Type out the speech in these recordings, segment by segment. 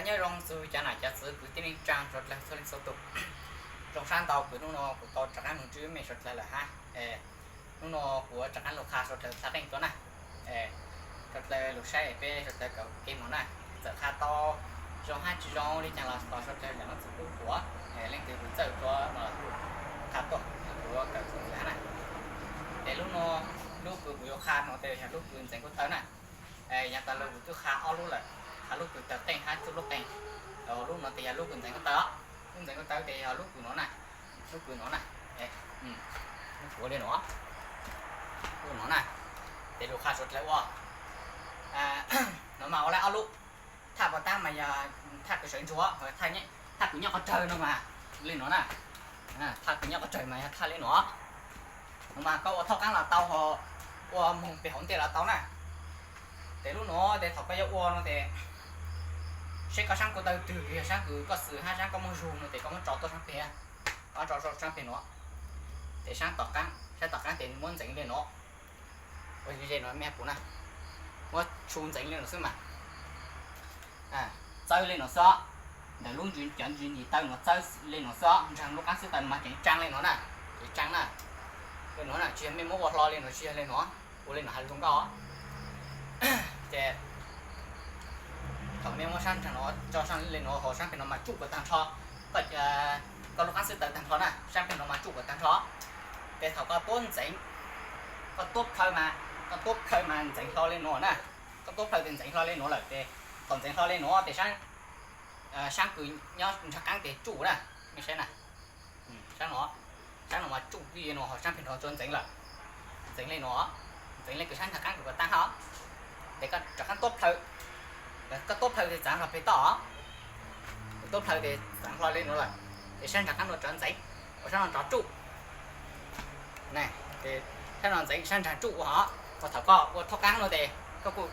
Nyob zoo txug cov nam cov txwv kwv tij neej tsaa suav dlawg txhua leej txhua tug. Zoo sab ntau kws hnub no kuv tau rov qaab moog ntsib mej suav dlawg lawm hab. Hnub no kuv rov qaab lug qha suav dlawg thaaj qeej dlua na. Suav dlawg lug saib peb suav dlawg kawm kev moog na. Txawm qha tau zoo hab tsi zoo le caag los thov suav dlawg zam lub txim pub kuv. Leej twg kws txawj dlua no qha tuaj, kuv kawm txug ntxiv hab na. Ces lub no, lub kws kuv yuav qha no tes yog lub kws ntxeev ko taw na. Yav tas los kuv twb qha ob lub lawm, qha lub kws tawg qeej hab txuj lub qeej. Lub no tes yog lub kws ntxeev ko taw. Lub ntxeev ko taw tes yog lub kws no na, lub kws no na. Lub kws ua le no, lub no na. Ces lug qha suav dlawg ua, no mas ua le ob lub. Thaj puas taab mas yog thaj kws sawv ntsug, thaj kws nyob qhov rawg no mas le no na. Thaj kws nyob qhov rawg mas yog thaj le no. No mas koj ua thoj qaab los tau, ho ua moog peg hauv ntej los tau na. Tes lub no tes thaum koj yuav ua no tes seb koj saab ko taw twg, yog saab kws koj xwm hab saab koj muaj zug no tes koj muab tso tuaj saab peg, koj tso saab peg no. Tes saab tom qaab, saab tom qaab tes muab ntxeev le no. Ua ze no mej pum na, muab su ntxeev le no xwb mas. Txawb le no xwb, ntawm lub ntsis cov ntsis ntim taw no txawb le no xwb, ntsaag lub qaab xwb taw mas tseem tsaa le no na, tseem tsaa na. Le no na, tsi yog mej muab ua hlo le no, tsi yog le no, ua le no has zoo nkauj. Ces thaum mej muab saab nraag no tso saab le no, ho saab peg no mas tsuj kom taag nrho, koj lub qaab xwb taw taag nrho na, saab peg no mas tsuj kom taag nrho. Ces thaum koj tuab ntxeev, koj tuab plhaw mas, koj tuab plhaw mas ntxeev hlo le no na. Koj tuab plhaw tes ntxeev hlo le no lawm tes, thaum ntxeev hlo le no tes saab kws nyob nraag qaab tes tsuj na, mej saib na. Saab no, saab no mas tsuj le no ho saab peg no tsuas ntxeev lawm. Ntxeev le no, ntxeev le kws saab nraag qaab kws kom taab hab. Tes koj rov qaab tuab plhaw, koj tuab plhaw tes txaav hlo peg toj. Tuab plhaw tes txaav hlo le no lawm, tes saab nraag qaab no rov ntxeev, ua saab no rov tsuj. Saab no ntxeev, saab nraag tsuj ua hov, ua thaum koj ua thoj qaab no tes koj kuj,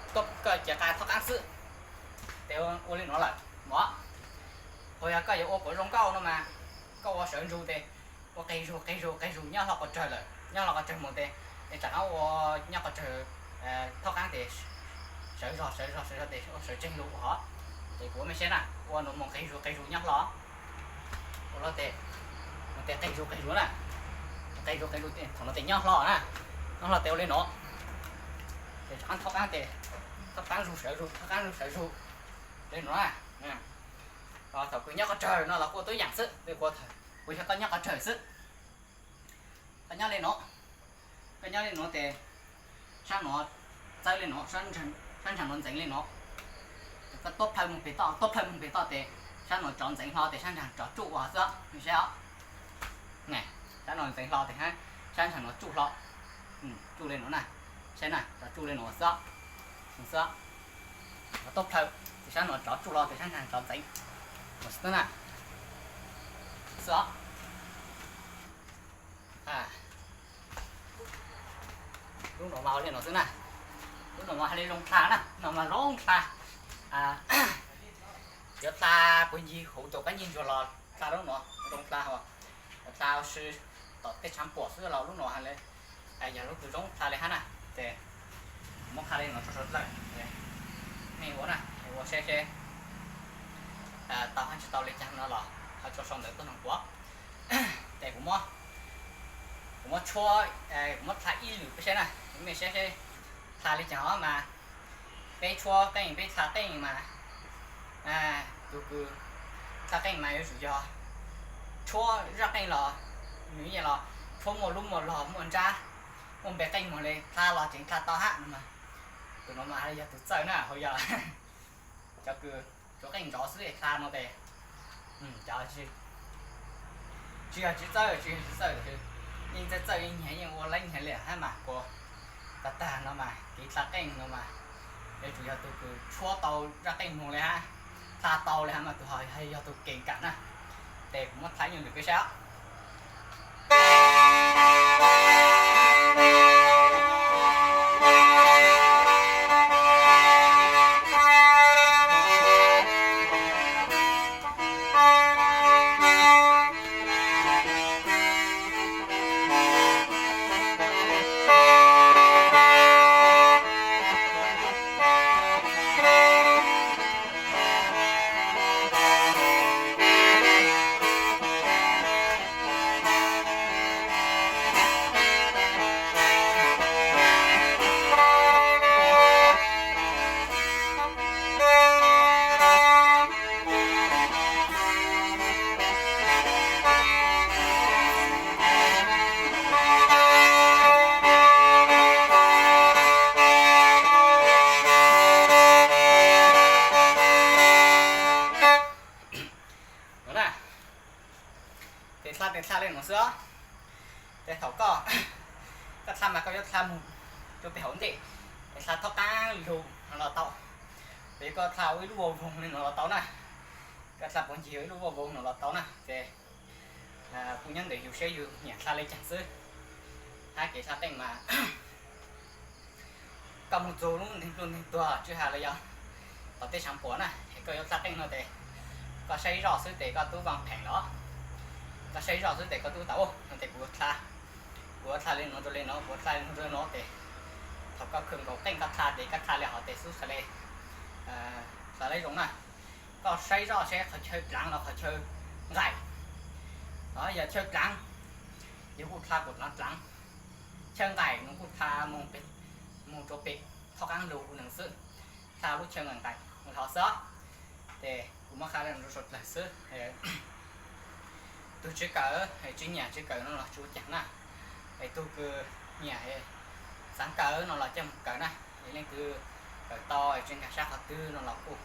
koj cia qha thoj qaab xwb. Tes ua le no lawm mog. Ho yog koj yuav ua kom zoo nkauj no mas, koj ua sawv ntsug tes ua qis zug qis zug qis zug nyob hlo qhov rawg lawm, nyob hlo qhov rawg moog tes, es rov qaab ua nyob qhov rawg thoj qaab tes sawv zog sawv zog sawv zog tes ua sawv tsees lug hov. Ces kuv ua mej saib na, ua no moog qis zug qis zug nyob hlo. Ua hlo tes, tes qis zug qis zug na, qis zug qis zug thaum no tes nyob hlo na, nyob hlo tes ua le no. Tes rov qaab thoj qaab tes, thoj qaab zug sawv zug thoj qaab zug sawv zug le no na. Thaum kws nyob qhov rawg no los kuj ua tub yaam xwb, kuv yog koj nyob qhov rawg xwb. Koj nyob le no, koj nyob le no tes saab no txawb le no, saab nraag no ntxeev le no. Koj tuab plhaw moog peg toj, tuab plhaw moog peg toj tes saab no rov ntxeev hlo tes saab nraag rov tsuj ua xwb, mej saib os. Saab no ntxeev hlo tes saab nraag no tsuj hlo, tsuj le no na, saib na, rov tsuj le no xwb, xwb. Tuab plhaw tes saab no rov tsuj hlo tes saab nraag rov ntxeev xwb na, xwb os. Lub no mas ua le no xwb na, lub no mas has le zoo dlha na, no mas zoo dlha. Yuav dlha puag ncig huv tus qaab ncig ntsuag los dlha lub no zoo dlha, dlha si tom tej tshaav puam xwb los lub no has le, yog lub kws zoo dlha le hab na. Ces muab qha le no rua suav dlawg, mej ua na, ua saib seb tau hab tsi tau le caag no los ho tso sau ntawv tuaj noog kuv. Ces kuv muab tshuab, kuv muab dlha ib lwm peb saib na, mej saib seb dlha le caag os mas. Peb tshuab qeej peb dlha qeej mas, tus kws dlha qeej mas yuav tsum yog tshuab zaj qeej los, nws yeej los tshuab muaj lub muaj log muaj nrab, muaj npe qeej moog le dlha los tseem dlha tau hab no mas. Tus no mas yog tus txawj na, hauv yog cov kws tshuab qeej nrov xwb es dlha no tes, cov tsis yog tsis txawj, tsis yog tsis txawj, yeej txawj txawj yeej nyiag yeej ua laib nyiag li hab mas kuv tag tag no mas kev dlha qeej no mas yuav tsum yog tus kws tshuab tau zaj qeej moog le hab, dlha tau le hab mas tus ho yog tus keem kam na. Ces kuv muab dlha ib nyuag lwm peb saib os. Dlha li no xwb os. Ces thaum koj, koj dlha mas koj yuav dlha mus rau pem hauv ntej, es dlha thob qab lug no los tau. Ces koj dlha ua ib lub vau voos li no los tau na. Koj dlha pov ncig ua ib lub vau voos no los tau na. Ces kuv nyob ntawm yus saib yus nyiam dlha li cas xwb. Hab kev dlha teej mas koj mus txug lub neeg pluag neeg tuag tsis has los yog tom tej saav puam na, es koj yuav dlha teej no tes koj saib zoj xwb tes koj tub vaj pheem los. Koj saib zoj xwb tes koj tub tas, no tes kuv yuav dlha, kuv yuav dlha li no rau li no, kuv yuav dlha li no rau li no tes thaum koj khwv nkaus qeej koj dlha tes koj dlha li hov tes xub xav li, xav li zoo na. Koj saib zoj saib qhov chaw dlaav los qhov chaw nqaim. Yog chaw dlaav, yus kuj dlha kuv dlaav dlaav. Chaw nqaim nws kuj dlha mus rau pem thob qab lug neeg xwb, dlha lub chaw nqaim nqaim hov xwb. Ces kuv muab qha li no rau suav dlawg xwb. Tug tsis kawm, tsis nyiam tsis kawm no los tsis ua caag na. Es tug kws nyiam, xaav kawm no los coj mus kawm na. Es leej twg kawm tau es tsis nkag sab qhov twg no los kuj,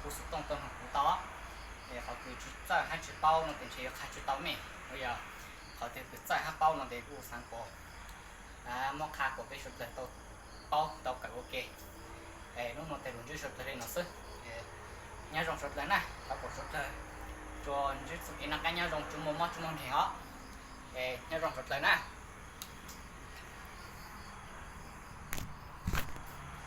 kuj xov tooj tuaj noog kuv tau. Es qhov kws tsis txawj hab tsis paub no tes ntshe yuav qha tsis tau mej, yog qhov twg kws txawj hab paub no tes kuj xaav kuas muab qha kuas peb suav dlawg tau paub tau kawm ua ke. Es hnub no tes lug ntsib suav dlawg li no xwb. Nyob zoo suav dlawg na, thov kom suav dlawg tsuas ntsib txuj kev noj qab nyob zoo, tsuas muaj mob tsuas muaj nkeeg os. Es nyob zoo suav dlawg na.